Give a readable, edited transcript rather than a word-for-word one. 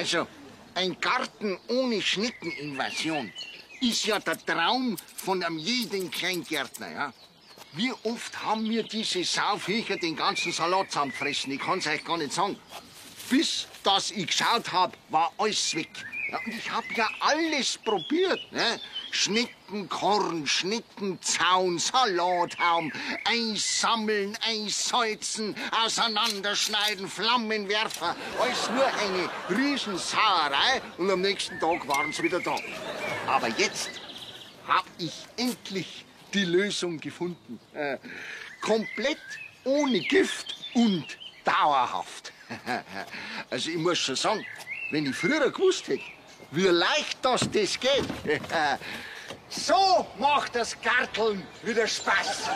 Also, ein Garten ohne Schneckeninvasion ist ja der Traum von einem jeden Kleingärtner, ja? Wie oft haben mir diese Sauviecher den ganzen Salat zusammenfressen? Ich kann's euch gar nicht sagen. Bis dass ich geschaut hab, war alles weg. Ja, und ich hab ja alles probiert. Ne? Schneckenkorn, Schneckenzaun, Salathaum, einsammeln, einsalzen, auseinanderschneiden, Flammenwerfer. Alles nur eine Riesensauerei und am nächsten Tag waren sie wieder da. Aber jetzt hab ich endlich die Lösung gefunden. Komplett ohne Gift und dauerhaft. Also ich muss schon sagen, wenn ich früher gewusst hätte, wie leicht das geht. So macht das Garteln wieder Spaß.